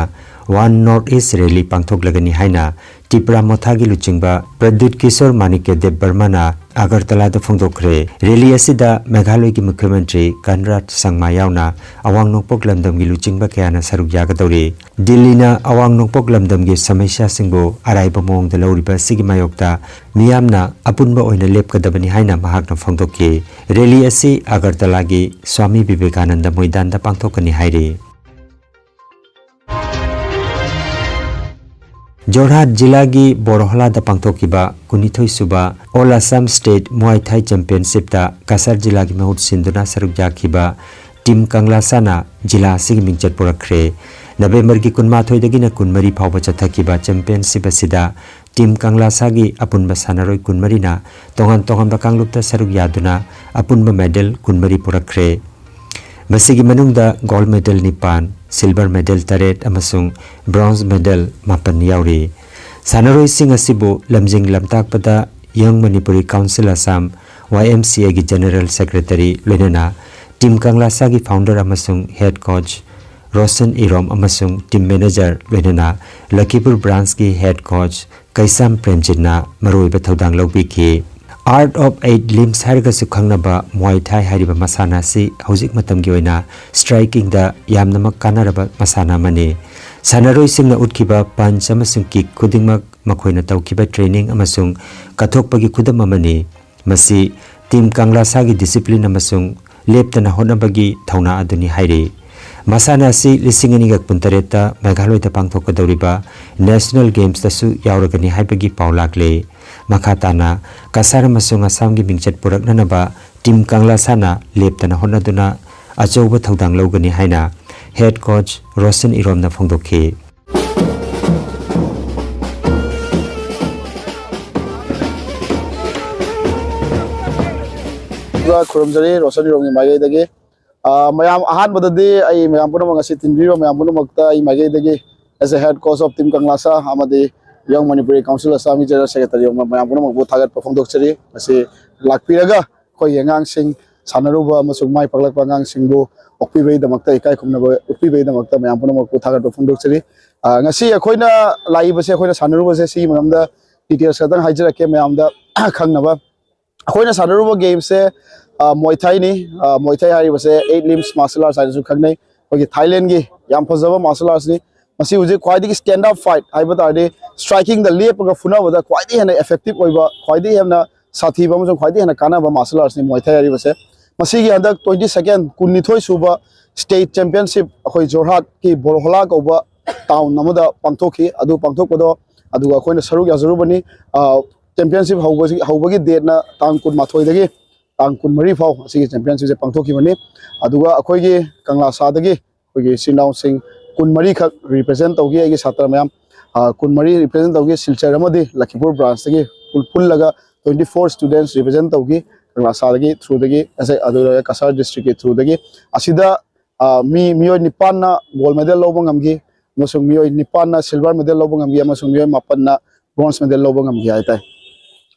ꯋꯥꯟ ꯅꯣꯔꯠ ꯏꯁ ꯔꯦꯂꯤ ꯄꯥꯡꯊꯣꯛꯂꯒꯅꯤ ꯍꯥꯏꯅ ꯇꯤꯄ꯭ꯔꯥ ꯃꯣꯊꯥꯒꯤ ꯂꯨꯆꯤꯡꯕ ꯄ꯭ꯔꯗ꯭ꯌꯨꯠ ꯀꯤꯁꯣꯔ ꯃꯥꯅꯤꯛꯌ ꯗꯦꯕ ꯕꯔꯃꯥꯅ ꯑꯒꯔꯇꯂꯥꯗ ꯐꯣꯡꯗꯣꯛꯈ꯭ꯔꯦ꯫ ꯔꯦꯂꯤ ꯑꯁꯤꯗ ꯃꯦꯘꯥꯂꯌꯒꯤ ꯃꯨꯈ꯭ꯌ ꯃꯟꯇ꯭ꯔꯤ ꯀꯟꯔꯥꯗ ꯁꯪꯃꯥ ꯌꯥꯎꯅ ꯑꯋꯥꯡ ꯅꯣꯡꯄꯣꯛ ꯂꯝꯗꯝꯒꯤ ꯂꯨꯆꯤꯡꯕ ꯀꯌꯥꯅ ꯁꯔꯨꯛ ꯌꯥꯒꯗꯧꯔꯤ꯫ ꯗꯤꯜꯂꯤꯅ ꯑꯋꯥꯡ ꯅꯣꯡꯄꯣꯛ ꯂꯝꯗꯝꯒꯤ ꯁꯃꯁ꯭ꯌꯥꯁꯤꯡꯕꯨ ꯑꯔꯥꯏꯕ ꯃꯑꯣꯡꯗ ꯂꯧꯔꯤꯕ ꯑꯁꯤꯒꯤ ꯃꯥꯌꯣꯛꯇ ꯃꯤꯌꯥꯝꯅ ꯑꯄꯨꯟꯕ ꯑꯣꯏꯅ ꯂꯦꯞꯀꯗꯕꯅꯤ ꯍꯥꯏꯅ ꯃꯍꯥꯛꯅ ꯐꯣꯡꯗꯣꯛꯈꯤ꯫ ꯔꯦꯂꯤ ꯑꯁꯤ ꯑꯒꯔꯇꯂꯥꯒꯤ ꯁ꯭ꯋꯥꯃꯤ ꯕꯤꯕꯦꯀꯥꯅꯟꯗ ꯃꯣꯏꯗꯥꯟꯗ ꯄꯥꯡꯊꯣꯛꯀꯅꯤ ꯍꯥꯏꯔꯤ꯫ ꯖꯣꯔꯍꯥꯠ ꯖꯤꯂꯥꯒꯤ ꯕꯣꯔꯍꯣꯂꯥꯗ ꯄꯥꯡꯊꯣꯛꯈꯤꯕ ꯀꯨꯟꯅꯤꯊꯣꯏ ꯁꯨꯕ All Assam State Muay Thai Championshipꯇ Cachar ꯖꯤꯂꯥꯒꯤ ꯃꯍꯨꯠ ꯁꯤꯟꯗꯨꯅ ꯁꯔꯨꯛ ꯌꯥꯈꯤꯕ ꯇꯤꯝ ꯀꯪꯂꯥꯁꯥꯅ ꯖꯤꯂꯥ ꯑꯁꯤꯒꯤ ꯃꯤꯡꯆꯠ ꯄꯨꯔꯛꯈ꯭ꯔꯦ꯫ ꯅꯕꯦꯝꯕꯔꯒꯤ ꯀꯨꯟꯃꯥꯊꯣꯏꯗꯒꯤꯅ ꯀꯨꯟꯃꯔꯤ ꯐꯥꯎꯕ ꯆꯠꯊꯈꯤꯕ ꯆꯦꯝꯄꯤꯌꯟꯁꯤꯞ ꯑꯁꯤꯗ ꯇꯤꯝ ꯀꯪꯂꯥꯁꯥꯒꯤ ꯑꯄꯨꯟꯕ ꯁꯥꯟꯅꯔꯣꯏ ꯀꯨꯟꯃꯔꯤꯅ ꯇꯣꯉꯥꯟ ꯇꯣꯉꯥꯟꯕ ꯀꯥꯡꯂꯨꯞꯇ ꯁꯔꯨꯛ ꯌꯥꯗꯨꯅ ꯑꯄꯨꯟꯕ ꯃꯦꯗꯜ ꯀꯨꯟꯃꯔꯤ ꯄꯨꯔꯛꯈ꯭ꯔꯦ꯫ ꯃꯁꯤꯒꯤ ꯃꯅꯨꯡꯗ ꯒꯣꯜꯗ ꯃꯦꯗꯜ ꯅꯤꯄꯥꯟ, ꯁꯤꯜꯚꯔ ꯃꯦꯗꯜ ꯇꯔꯦꯠ ꯑꯃꯁꯨꯡ ꯕ꯭ꯔꯣꯟꯖ ꯃꯦꯗꯜ ꯃꯥꯄꯟ ꯌꯥꯎꯔꯤ꯫ ꯁꯥꯟꯅꯔꯣꯏꯁꯤꯡ ꯑꯁꯤꯕꯨ ꯂꯝꯖꯤꯡ ꯂꯝꯇꯥꯛꯄꯗ Young Manipuri Council Assam, Y M C Aꯒꯤ ꯖꯦꯅꯔꯦꯜ ꯁꯦꯀ꯭ꯔꯦꯇꯔꯤ, ꯂꯣꯏꯅꯅ ꯇꯤꯝ ꯀꯪꯂꯥꯁꯥꯒꯤ ꯐꯥꯎꯟꯗꯔ ꯑꯃꯁꯨꯡ ꯍꯦꯗ ꯀꯣꯆ ꯔꯣꯁꯟ ꯏꯔꯣꯝ ꯑꯃꯁꯨꯡ ꯇꯤꯝ ꯃꯦꯅꯦꯖꯔ, ꯂꯣꯏꯅꯅ ꯂꯈꯤꯄꯨꯔ ꯕ꯭ꯔꯥꯟꯁꯀꯤ ꯍꯦꯗ ꯀꯣꯆ ꯀꯩꯁꯥꯝ ꯄ꯭ꯔꯦꯝꯖꯤꯠꯅ ꯃꯔꯨꯑꯣꯏꯕ ꯊꯧꯗꯥꯡ ꯂꯧꯕꯤꯈꯤ꯫ Art of Eight Limbs ꯍꯥꯏꯔꯒꯁꯨ ꯈꯪꯅꯕ ꯃ꯭ꯋꯥꯏ ꯊꯥꯏ ꯍꯥꯏꯔꯤꯕ ꯃꯁꯥꯟꯅ ꯑꯁꯤ ꯍꯧꯖꯤꯛ ꯃꯇꯝꯒꯤ ꯑꯣꯏꯅ ꯁ꯭ꯇ꯭ꯔꯥꯏꯀꯤꯡꯗ ꯌꯥꯝꯅꯃꯛ ꯀꯥꯟꯅꯔꯕ ꯃꯁꯥꯟꯅ ꯑꯃꯅꯤ꯫ ꯁꯥꯟꯅꯔꯣꯏꯁꯤꯡꯅ ꯎꯠꯈꯤꯕ ꯄꯟꯆ ꯑꯃꯁꯨꯡ ꯀꯤꯛ ꯈꯨꯗꯤꯡꯃꯛ ꯃꯈꯣꯏꯅ ꯇꯧꯈꯤꯕ ꯇ꯭ꯔꯦꯅꯤꯡ ꯑꯃꯁꯨꯡ ꯀꯠꯊꯣꯛꯄꯒꯤ ꯈꯨꯗꯝ ꯑꯃꯅꯤ꯫ ꯃꯁꯤ ꯇꯤꯝ ꯀꯪꯂꯥꯁꯥꯒꯤ ꯗꯤꯁꯤꯄ꯭ꯂꯤꯟ ꯑꯃꯁꯨꯡ ꯂꯦꯞꯇꯅ ꯍꯣꯠꯅꯕꯒꯤ ꯊꯧꯅꯥ ꯑꯗꯨꯅꯤ ꯍꯥꯏꯔꯤ꯫ ꯃꯁꯥꯟꯅ ꯑꯁꯤ ꯂꯤꯁꯤꯡ ꯑꯅꯤꯒ ꯀꯨꯟꯇꯔꯦꯠꯇ ꯃꯦꯘꯥꯂꯣꯏꯗ ꯄꯥꯡꯊꯣꯛꯀꯗꯧꯔꯤꯕ ꯅꯦꯁꯅꯦꯜ ꯒꯦꯝꯁꯇꯁꯨ ꯌꯥꯎꯔꯒꯅꯤ ꯍꯥꯏꯕꯒꯤ ꯄꯥꯎ ꯂꯥꯛꯂꯦ꯫ ꯃꯈꯥ ꯇꯥꯅ ꯀꯁꯥꯔ ꯑꯃꯁꯨꯡ ꯑꯁꯥꯝꯒꯤ ꯃꯤꯡꯆꯠ ꯄꯨꯔꯛꯅꯅꯕ ꯇꯤꯝ ꯀꯪꯂꯥꯁꯥꯅ ꯂꯦꯞꯇꯅ ꯍꯣꯠꯅꯗꯨꯅ ꯑꯆꯧꯕ ꯊꯧꯗꯥꯡ ꯂꯧꯒꯅꯤ ꯍꯥꯏꯅ ꯍꯦꯗ ꯀꯣꯆ ꯔꯣꯁꯟ ꯏꯔꯣꯝꯅ ꯐꯣꯡꯗꯣꯛꯈꯤ꯫ ꯈꯨꯔꯨꯝꯖꯔꯤ ꯔꯣꯁꯟ ꯏꯔꯣꯝꯒꯤ ꯃꯥꯏꯀꯩꯗꯒꯤ꯫ ꯑ, ꯃꯌꯥꯝ ꯑꯍꯥꯟꯕꯗꯗꯤ ꯑꯩ ꯃꯌꯥꯝ ꯄꯨꯝꯅꯃꯛ ꯉꯁꯤ ꯇꯤꯟꯕꯤꯔꯤꯕ ꯃꯌꯥꯝ ꯄꯨꯝꯅꯃꯛꯇ ꯑꯩ ꯃꯥꯏꯀꯩꯗꯒꯤ as a head coach of Team ꯀꯪꯂꯥꯁꯥ ꯑꯃꯗꯤ Young Manipuri Council Assam ꯒꯤ General Secretary ꯑꯣꯏꯅ ꯃꯌꯥꯝ ꯄꯨꯝꯅꯃꯛꯄꯨ ꯊꯥꯒꯠꯄ ꯐꯣꯡꯗꯣꯛꯆꯔꯤ꯫ ꯃꯁꯤ ꯂꯥꯛꯄꯤꯔꯒ ꯑꯩꯈꯣꯏꯒꯤ ꯑꯉꯥꯡꯁꯤꯡ ꯁꯥꯟꯅꯔꯨꯕ ꯑꯃꯁꯨꯡ ꯃꯥꯏ ꯄꯥꯛꯂꯛꯄ ꯑꯉꯥꯡꯁꯤꯡꯕꯨ ꯑꯣꯛꯄꯤꯕꯒꯤꯗꯃꯛꯇ, ꯏꯀꯥꯏ ꯈꯨꯝꯅꯕ ꯎꯠꯄꯤꯕꯒꯤꯗꯃꯛꯇ ꯃꯌꯥꯝ ꯄꯨꯝꯅꯃꯛꯄꯨ ꯊꯥꯒꯠꯄ ꯐꯣꯡꯗꯣꯛꯆꯔꯤ꯫ ꯑ, ꯉꯁꯤ ꯑꯩꯈꯣꯏꯅ ꯂꯥꯛꯏꯕꯁꯦ, ꯑꯩꯈꯣꯏꯅ ꯁꯥꯟꯅꯔꯨꯕꯁꯦ ꯁꯤꯒꯤ ꯃꯔꯝꯗ details ꯈꯛꯇꯪ ꯍꯥꯏꯖꯔꯛꯀꯦ ꯃꯌꯥꯝꯗ ꯈꯪꯅꯕ꯫ ꯑꯩꯈꯣꯏꯅ ꯁꯥꯟꯅꯔꯨꯕ ꯒꯦꯝꯁꯦ ꯃꯣꯏ ꯊꯥꯏꯅꯤ꯫ ꯃꯣꯏ ꯊꯥꯏ ꯍꯥꯏꯔꯤꯕꯁꯦ eight limbs martial arts ꯍꯥꯏꯅꯁꯨ ꯈꯪꯅꯩ꯫ ꯑꯩꯈꯣꯏꯒꯤ ꯊꯥꯏꯂꯦꯟꯒꯤ ꯌꯥꯝ ꯐꯖꯕ martial arts ꯅꯤ꯫ ꯃꯁꯤ ꯍꯧꯖꯤꯛ ꯈ꯭ꯋꯥꯏꯗꯒꯤ stand up fight ꯍꯥꯏꯕ ꯇꯥꯔꯗꯤ, striking ꯗ ꯂꯦꯞꯄꯒ ꯐꯨꯅꯕꯗ ꯈ꯭ꯋꯥꯏꯗꯒꯤ ꯍꯦꯟꯅ effective ꯑꯣꯏꯕ, ꯈ꯭ꯋꯥꯏꯗꯒꯤ ꯍꯦꯟꯅ ꯁꯥꯊꯤꯕ ꯑꯃꯁꯨꯡ ꯈ꯭ꯋꯥꯏꯗꯒꯤ ꯍꯦꯟꯅ ꯀꯥꯟꯅꯕ martial arts ꯅꯤ ꯃꯣꯏ ꯊꯥꯏ ꯍꯥꯏꯔꯤꯕꯁꯦ꯫ ꯃꯁꯤꯒꯤ ꯍꯟꯗꯛ twenty second, ꯀꯨꯟꯅꯤꯊꯣꯏ ꯁꯨꯕ state championship ꯑꯩꯈꯣꯏ ꯖꯣꯔꯍꯥꯠꯀꯤ ꯕꯣꯔꯍꯣꯂꯥ ꯀꯧꯕ town ꯑꯃꯗ ꯄꯥꯡꯊꯣꯛꯈꯤ꯫ ꯑꯗꯨ ꯄꯥꯡꯊꯣꯛꯄꯗꯣ ꯑꯗꯨꯒ ꯑꯩꯈꯣꯏꯅ ꯁꯔꯨꯛ ꯌꯥꯖꯔꯨꯕꯅꯤ꯫ ꯑ, championship ꯍꯧꯕꯁꯤ, ꯍꯧꯕꯒꯤ date ꯅ ꯇꯥꯡ ꯀꯨꯟꯃꯥꯊꯣꯏꯗꯒꯤ ꯇꯥꯡ ꯀꯨꯟꯃꯔꯤ ꯐꯥꯎ ꯑꯁꯤꯒꯤ championship ꯁꯦ ꯄꯥꯡꯊꯣꯛꯈꯤꯕꯅꯤ꯫ ꯑꯗꯨꯒ ꯑꯩꯈꯣꯏꯒꯤ ꯀꯪꯂꯥꯁꯥꯗꯒꯤ ꯑꯩꯈꯣꯏꯒꯤ ꯏꯆꯤꯟ ꯏꯅꯥꯎꯁꯤꯡ ꯀꯨꯟꯃꯔꯤ ꯈꯛ represent ꯇꯧꯈꯤ, ꯑꯩꯒꯤ ꯁꯥꯇ꯭ꯔ ꯃꯌꯥꯝ, ꯑ, ꯀꯨꯟꯃꯔꯤ represent ꯇꯧꯈꯤ꯫ ꯁꯤꯜꯆꯔ ꯑꯃꯗꯤ ꯂꯈꯤꯄꯨꯔ branch ꯇꯒꯤ ꯄꯨꯜ-, ꯄꯨꯜꯂꯒ twenty four students represent ꯇꯧꯈꯤ ꯀꯪꯂꯥꯁꯥꯗꯒꯤ through ꯗꯒꯤ, ꯑꯗꯨ ꯂꯣꯏꯔꯒ ꯀꯁꯥꯔ district ꯀꯤ through ꯗꯒꯤ꯫ ꯑꯁꯤꯗ ꯑ, ꯃꯤ, ꯃꯤꯑꯣꯏ ꯅꯤꯄꯥꯟꯅ gold medal ꯂꯧꯕ ꯉꯝꯈꯤ, ꯑꯃꯁꯨꯡ ꯃꯤꯑꯣꯏ ꯅꯤꯄꯥꯟꯅ silver medal ꯂꯧꯕ ꯉꯝꯈꯤ, ꯑꯃꯁꯨꯡ ꯃꯤꯑꯣꯏ ꯃꯥꯄꯟꯅ bronze medal ꯂꯧꯕ ꯉꯝꯈꯤ ꯍꯥꯏꯇꯥꯔꯦ꯫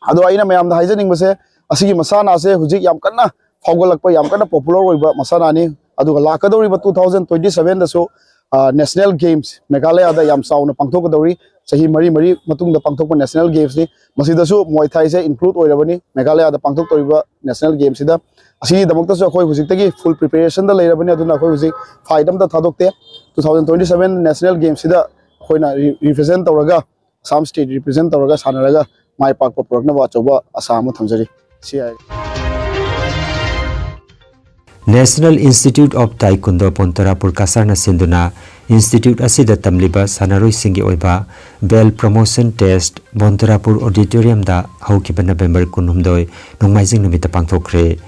ꯑꯗꯣ ꯑꯩꯅ ꯃꯌꯥꯝꯗ ꯍꯥꯏꯖꯅꯤꯡꯕꯁꯦ, ꯑꯁꯤꯒꯤ ꯃꯁꯥꯟꯅ ꯑꯁꯦ ꯍꯧꯖꯤꯛ ꯌꯥꯝ ꯀꯟꯅ ꯐꯥꯎꯒꯠꯂꯛꯄ, ꯌꯥꯝ ꯀꯟꯅ popular ꯑꯣꯏꯕ ꯃꯁꯥꯟꯅꯅꯤ꯫ ꯑꯗꯨꯒ ꯂꯥꯛꯀꯗꯧꯔꯤꯕ two thousand twenty seven ꯗꯁꯨ, ꯑ, national games ꯃꯦꯘꯥꯂꯌꯥꯗ ꯌꯥꯝ ꯆꯥꯎꯅ ꯄꯥꯡꯊꯣꯛꯀꯗꯧꯔꯤ꯫ ꯆꯍꯤ ꯃꯔꯤ ꯃꯔꯤ ꯃꯇꯨꯡꯗ ꯄꯥꯡꯊꯣꯛꯄ national games ꯅꯤ꯫ ꯃꯁꯤꯗꯁꯨ ꯃꯣꯏ ꯊꯥꯏꯁꯦ include ꯑꯣꯏꯔꯕꯅꯤ ꯃꯦꯘꯥꯂꯌꯥꯗ ꯄꯥꯡꯊꯣꯛꯇꯧꯔꯤꯕ national games ꯁꯤꯗ꯫ ꯑꯁꯤꯒꯤꯗꯃꯛꯇꯁꯨ ꯑꯩꯈꯣꯏ ꯍꯧꯖꯤꯛꯇꯒꯤ full preparation ꯗ ꯂꯩꯔꯕꯅꯤ꯫ ꯑꯗꯨꯅ ꯑꯩꯈꯣꯏ ꯍꯧꯖꯤꯛ fight ꯑꯝꯇ ꯊꯥꯗꯣꯛꯇꯦ꯫ Two thousand twenty seven national games ꯁꯤꯗ ꯑꯩꯈꯣꯏꯅ re-, represent ꯇꯧꯔꯒ, Assam state represent ꯇꯧꯔꯒ ꯁꯥꯟꯅꯔꯒ ꯃꯥꯏ ꯄꯥꯛꯄ ꯄꯨꯔꯛꯅꯕ ꯑꯆꯧꯕ ꯑꯁꯥ ꯑꯃ ꯊꯝꯖꯔꯤ꯫ ꯁꯤ ꯍꯥꯏ꯫ National Institute of Taekwondo ꯕꯣꯟꯇꯔꯥꯄꯨꯔ ꯀꯁꯥꯔꯅ ꯁꯤꯟꯗꯨꯅ institute ꯑꯁꯤꯗ ꯇꯝꯂꯤꯕ ꯁꯥꯟꯅꯔꯣꯏꯁꯤꯡꯒꯤ ꯑꯣꯏꯕ belt promotion test ꯕꯣꯟꯇꯔꯥꯄꯨꯔ auditoriumꯗ ꯍꯧꯈꯤꯕ November ꯀꯨꯟꯍꯨꯝꯗꯣꯏ ꯅꯣꯡꯃꯥꯏꯖꯤꯡ ꯅꯨꯃꯤꯠꯇ ꯄꯥꯡꯊꯣꯛꯈ꯭ꯔꯦ꯫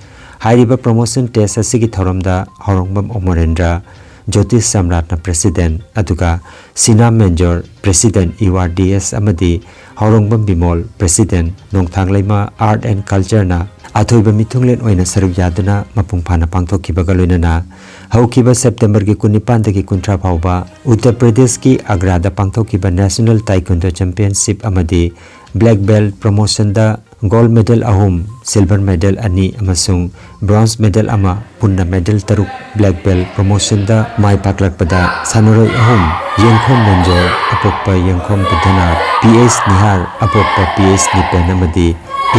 ꯍꯥꯏꯔꯤꯕ promotion test ꯑꯁꯤꯒꯤ ꯊꯧꯔꯝꯗ ꯍꯥꯎꯔꯣꯡꯕꯝ ꯑꯃꯔꯦꯟꯗ꯭ꯔ, ꯖꯣꯇꯤꯁ ꯁꯝꯔꯥꯠꯅ president, ꯑꯗꯨꯒ ꯁꯤꯅꯥ ꯃꯦꯟꯖꯣꯔ, president URDS, ꯑꯃꯗꯤ ꯍꯥꯎꯔꯣꯡꯕꯝ ꯕꯤꯃꯣꯜ, president ꯅꯣꯡꯊꯥꯡꯂꯩꯃ Art and Cultureꯅ ꯑꯊꯣꯏꯕ ꯃꯤꯊꯨꯡꯂꯦꯟ ꯑꯣꯏꯅ ꯁꯔꯨꯛ ꯌꯥꯗꯨꯅ ꯃꯄꯨꯡ ꯐꯥꯅ ꯄꯥꯡꯊꯣꯛꯈꯤꯕꯒ ꯂꯣꯏꯅꯅ ꯍꯧꯈꯤꯕ Septemberꯒꯤ ꯀꯨꯟꯅꯤꯄꯥꯟꯗꯒꯤ ꯀꯨꯟꯊ꯭ꯔꯥ ꯐꯥꯎꯕ ꯎꯠꯇꯔ ꯄ꯭ꯔꯗꯦꯁꯀꯤ ꯑꯒ꯭ꯔꯥꯗ ꯄꯥꯡꯊꯣꯛꯈꯤꯕ National Taekwondo Championship ꯑꯃꯗꯤ black belt promotionꯗ gold medal ꯑꯍꯨꯝ, silver medal ꯑꯅꯤ ꯑꯃꯁꯨꯡ bronze medal ꯑꯃ, ꯄꯨꯟꯅ medal ꯇꯔꯨꯛ black belt promotionꯗ ꯃꯥꯏ ꯄꯥꯛꯂꯛꯄꯗ ꯁꯥꯟꯅꯔꯣꯏ ꯑꯍꯨꯝ, ꯌꯦꯡꯈꯣꯝ ꯃꯦꯟꯖꯣꯔ, ꯑꯄꯣꯛꯄ ꯌꯦꯡꯈꯣꯝ ꯕꯨꯙꯅꯥꯊ, ꯄꯤ ꯑꯦꯁ ꯅꯤꯍꯥꯔ, ꯑꯄꯣꯛꯄ ꯄꯤ ꯑꯦꯁ ꯅꯤꯄꯦꯟ, ꯑꯃꯗꯤ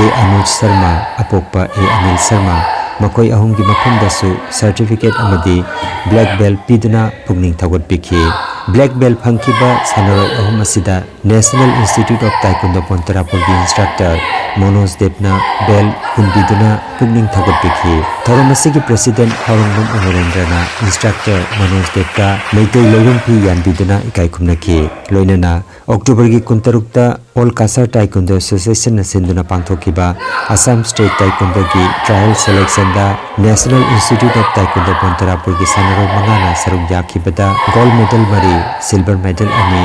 ꯑꯦ ꯑꯅꯨꯖ ꯁꯔꯃ, ꯑꯄꯣꯛꯄ ꯑꯦ ꯑꯅꯤꯜ ꯁꯔꯃ, ꯃꯈꯣꯏ ꯑꯍꯨꯝꯒꯤ ꯃꯐꯝꯗꯁꯨ certificate ꯑꯃꯗꯤ black belt ꯄꯤꯗꯨꯅ ꯄꯨꯛꯅꯤꯡ ꯊꯧꯒꯠꯄꯤꯈꯤ꯫ Black belt ꯐꯪꯈꯤꯕ ꯁꯥꯟꯅꯔꯣꯏ ꯑꯍꯨꯝ ꯑꯁꯤꯗ National Institute of Taekwondo ꯕꯣꯟꯇꯔꯥꯄꯨꯔꯒꯤ instructor ꯃꯣꯅꯣꯖ ꯗꯦꯕꯅ belt ꯍꯨꯟꯕꯤꯗꯨꯅ ꯄꯨꯛꯅꯤꯡ ꯊꯧꯒꯠꯄꯤꯈꯤ꯫ ꯊꯧꯔꯝ ꯑꯁꯤꯒꯤ president ꯍꯥꯎꯔꯣꯡꯕꯝ ꯑꯃꯔꯦꯟꯗ꯭ꯔꯅ instructor ꯃꯣꯅꯣꯖ ꯗꯦꯕꯇ ꯃꯩꯇꯩ ꯂꯩꯔꯨꯝ ꯐꯤ ꯌꯥꯟꯕꯤꯗꯨꯅ ꯏꯀꯥꯏ ꯈꯨꯝꯅꯈꯤ꯫ ꯂꯣꯏꯅꯅ Octoberꯒꯤ ꯀꯨꯟꯇꯔꯨꯛꯇ All Kachar Taekwondo Associationꯅ ꯁꯤꯟꯗꯨꯅ ꯄꯥꯡꯊꯣꯛꯈꯤꯕ Assam State Taekwondoꯒꯤ trial selectionꯗ National Institute of Taekwondo ꯕꯣꯟꯇꯔꯥꯄꯨꯔꯒꯤ ꯁꯥꯟꯅꯔꯣꯏ ꯃꯉꯥꯅ ꯁꯔꯨꯛ ꯌꯥꯈꯤꯕꯗ gold medal ꯃꯔꯤ, silver medal ꯑꯅꯤ,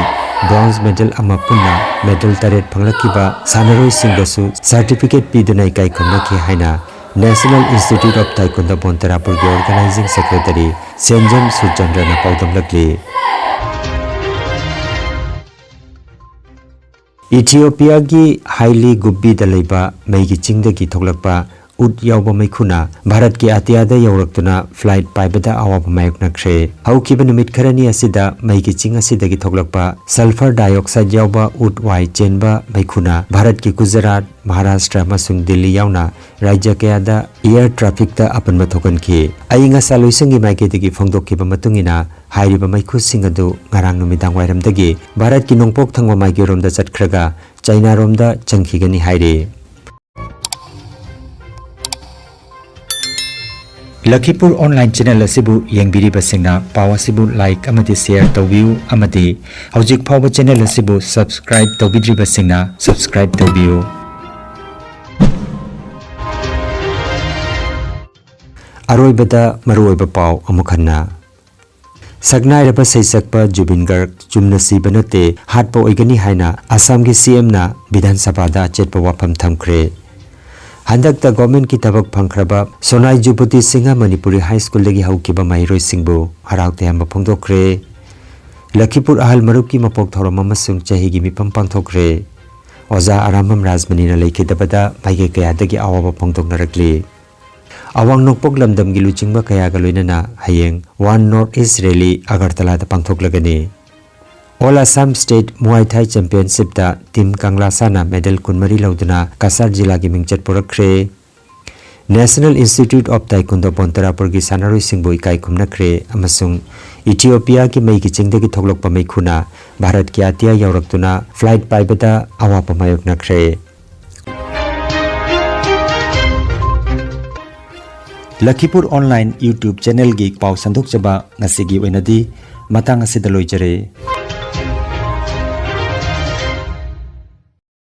bronze medal ꯑꯃ, ꯄꯨꯟꯅ medal ꯇꯔꯦꯠ ꯐꯪꯂꯛꯈꯤꯕ ꯁꯥꯟꯅꯔꯣꯏꯁꯤꯡꯗꯁꯨ certificate ꯄꯤꯗꯨꯅ ꯏꯀꯥꯏ ꯈꯨꯝꯅꯈꯤ ꯍꯥꯏꯅ National Institute of Taekwondo ꯕꯣꯟꯇꯔꯥꯄꯨꯔꯒꯤ organizing secretary ꯁꯦꯟꯖꯝ ꯁꯨꯔꯆꯟꯗ꯭ꯔꯅ ꯄꯥꯎꯗꯝꯂꯛꯂꯤ꯫ ꯏꯊꯤꯑꯣꯄꯤꯌꯥꯒꯤ ꯍꯥꯏꯂꯤ ꯒꯨꯕꯤꯗ ꯂꯩꯕ ꯃꯩꯒꯤ ꯆꯤꯡꯗꯒꯤ ꯊꯣꯛꯂꯛꯄ ꯎꯠ ꯌꯥꯎꯕ ꯃꯩꯈꯨꯅ ꯚꯥꯔꯠꯀꯤ ꯑꯇꯤꯌꯥꯗ ꯌꯧꯔꯛꯇꯨꯅ flight ꯄꯥꯏꯕꯗ ꯑꯋꯥꯕ ꯃꯥꯌꯣꯛꯅꯈ꯭ꯔꯦ꯫ ꯍꯧꯈꯤꯕ ꯅꯨꯃꯤꯠ ꯈꯔꯅꯤ ꯑꯁꯤꯗ ꯃꯩꯒꯤ ꯆꯤꯡ ꯑꯁꯤꯗꯒꯤ ꯊꯣꯛꯂꯛꯄ sulphur dioxide ꯌꯥꯎꯕ ꯎꯠ ꯋꯥꯏ ꯆꯦꯟꯕ ꯃꯩꯈꯨꯅ ꯚꯥꯔꯠꯀꯤ ꯒꯨꯖꯔꯥꯠ, ꯃꯍꯥꯔꯥꯁꯇ꯭ꯔ ꯑꯃꯁꯨꯡ ꯗꯤꯜꯂꯤ ꯌꯥꯎꯅ ꯔꯥꯖ꯭ꯌ ꯀꯌꯥꯗ air trafficꯇ ꯑꯄꯟꯕ ꯊꯣꯛꯍꯟꯈꯤ꯫ ꯑꯏꯪ ꯑꯁꯥ ꯂꯣꯏꯁꯪꯒꯤ ꯃꯥꯏꯀꯩꯗꯒꯤ ꯐꯣꯡꯗꯣꯛꯈꯤꯕ ꯃꯇꯨꯡ ꯏꯟꯅ, ꯍꯥꯏꯔꯤꯕ ꯃꯩꯈꯨꯁꯤꯡ ꯑꯗꯨ ꯉꯔꯥꯡ ꯅꯨꯃꯤꯗꯥꯡ ꯋꯥꯏꯔꯝꯗꯒꯤ ꯚꯥꯔꯠꯀꯤ ꯅꯣꯡꯄꯣꯛ ꯊꯪꯕ ꯃꯥꯏꯀꯩꯔꯣꯝꯗ ꯆꯠꯈ꯭ꯔꯒ ꯆꯥꯏꯅꯥꯔꯣꯝꯗ ꯆꯪꯈꯤꯒꯅꯤ ꯍꯥꯏꯔꯤ꯫ ꯂꯈꯤꯄꯨꯔ ꯑꯣꯟꯂꯥꯏꯟ ꯆꯦꯅꯦꯜ ꯑꯁꯤꯕꯨ ꯌꯦꯡꯕꯤꯔꯤꯕꯁꯤꯡꯅ ꯄꯥꯎ ꯑꯁꯤꯕꯨ ꯂꯥꯏꯛ ꯑꯃꯗꯤ ꯁꯦꯌꯔ ꯇꯧꯕꯤꯌꯨ ꯑꯃꯗꯤ ꯍꯧꯖꯤꯛ ꯐꯥꯎꯕ ꯆꯦꯅꯦꯜ ꯑꯁꯤꯕꯨ ꯁꯕꯁꯀ꯭ꯔꯥꯏꯕ ꯇꯧꯕꯤꯗ꯭ꯔꯤꯕꯁꯤꯡꯅ ꯁꯕꯁꯀ꯭ꯔꯥꯏꯕ ꯇꯧꯕꯤꯌꯨ꯫ ꯑꯔꯣꯏꯕꯗ ꯃꯔꯨꯑꯣꯏꯕ ꯄꯥꯎ ꯑꯃꯨꯛ ꯍꯟꯅ꯫ ꯁꯛꯅꯥꯏꯔꯕ ꯁꯩꯁꯛꯄ ꯖꯨꯕꯤꯟ ꯒꯔꯒ ꯆꯨꯝꯅ ꯁꯤꯕ ꯅꯠꯇꯦ, ꯍꯥꯠꯄ ꯑꯣꯏꯒꯅꯤ ꯍꯥꯏꯅ ꯑꯁꯥꯝꯒꯤ ꯁꯤ ꯑꯦꯝꯅ ꯕꯤꯙꯥꯟ ꯁꯚꯥꯗ ꯑꯆꯦꯠꯄ ꯋꯥꯐꯝ ꯊꯝꯈ꯭ꯔꯦ꯫ ꯍꯟꯗꯛꯇ ꯒꯣꯔꯃꯦꯟꯠꯀꯤ ꯊꯕꯛ ꯐꯪꯈ꯭ꯔꯕ ꯁꯣꯅꯥꯏ ꯖꯨꯄꯨꯇꯤ ꯁꯤꯡꯍ ꯃꯅꯤꯄꯨꯔꯤ ꯍꯥꯏ ꯁ꯭ꯀꯨꯜꯗꯒꯤ ꯍꯧꯈꯤꯕ ꯃꯍꯩꯔꯣꯏꯁꯤꯡꯕꯨ ꯍꯔꯥꯎ ꯇꯌꯥꯝꯕ ꯐꯣꯡꯗꯣꯛꯈ꯭ꯔꯦ꯫ ꯂꯈꯤꯄꯨꯔ ꯑꯍꯜ ꯃꯔꯨꯞꯀꯤ ꯃꯄꯣꯛ ꯊꯧꯔꯝ ꯑꯃꯁꯨꯡ ꯆꯍꯤꯒꯤ ꯃꯤꯐꯝ ꯄꯥꯡꯊꯣꯛꯈ꯭ꯔꯦ꯫ ꯑꯣꯖꯥ ꯑꯔꯥꯝꯕꯝ ꯔꯥꯖꯃꯅꯤꯅ ꯂꯩꯈꯤꯗꯕꯗ ꯃꯥꯏꯀꯩ ꯀꯌꯥꯗꯒꯤ ꯑꯋꯥꯕ ꯐꯣꯡꯗꯣꯛꯅꯔꯛꯂꯤ꯫ ꯑꯋꯥꯡ ꯅꯣꯡꯄꯣꯛ ꯂꯝꯗꯝꯒꯤ ꯂꯨꯆꯤꯡꯕ ꯀꯌꯥꯒ ꯂꯣꯏꯅꯅ ꯍꯌꯦꯡ ꯋꯥꯟ ꯅꯣꯔꯠ ꯏꯁ ꯔꯦꯂꯤ ꯑꯒꯔꯇꯂꯥꯗ ꯄꯥꯡꯊꯣꯛꯂꯒꯅꯤ꯫ All Assam state Muay Thai ꯆꯦꯝꯄꯤꯌꯟꯁꯤꯞꯇ ꯇꯤꯝ ꯀꯪꯂꯥꯁꯥꯅ ꯃꯦꯗꯜ ꯀꯨꯟꯃꯔꯤ ꯂꯧꯗꯨꯅ ꯀꯁꯥꯔ ꯖꯤꯂꯥꯒꯤ ꯃꯤꯡꯆꯠ ꯄꯨꯔꯛꯈ꯭ꯔꯦ꯫ ꯅꯦꯁꯅꯦꯜ ꯏꯟꯁꯇꯤꯇ꯭ꯌꯨꯠ ꯑꯣꯐ ꯇꯥꯏꯀꯨꯟꯗꯣ ꯕꯣꯟꯇꯔꯥꯄꯨꯔꯒꯤ ꯁꯥꯟꯅꯔꯣꯏꯁꯤꯡꯕꯨ ꯏꯀꯥꯏ ꯈꯨꯝꯅꯈ꯭ꯔꯦ ꯑꯃꯁꯨꯡ ꯏꯊꯤꯑꯣꯄꯤꯌꯥꯒꯤ ꯃꯩꯒꯤ ꯆꯤꯡꯗꯒꯤ ꯊꯣꯛꯂꯛꯄ ꯃꯩꯈꯨꯅ ꯚꯥꯔꯠꯀꯤ ꯑꯇꯤꯌꯥ ꯌꯧꯔꯛꯇꯨꯅ ꯐ꯭ꯂꯥꯏꯠ ꯄꯥꯏꯕꯗ ꯑꯋꯥꯕ ꯃꯥꯌꯣꯛꯅꯈ꯭ꯔꯦ꯫ ꯂꯈꯤꯄꯨꯔ ꯑꯣꯟꯂꯥꯏꯟ YouTube ꯆꯦꯅꯦꯜꯒꯤ ꯄꯥꯎ ꯁꯟꯗꯣꯛꯆꯕ ꯉꯁꯤꯒꯤ ꯑꯣꯏꯅꯗꯤ ꯃꯇꯥꯡ ꯑꯁꯤꯗ ꯂꯣꯏꯖꯔꯦ꯫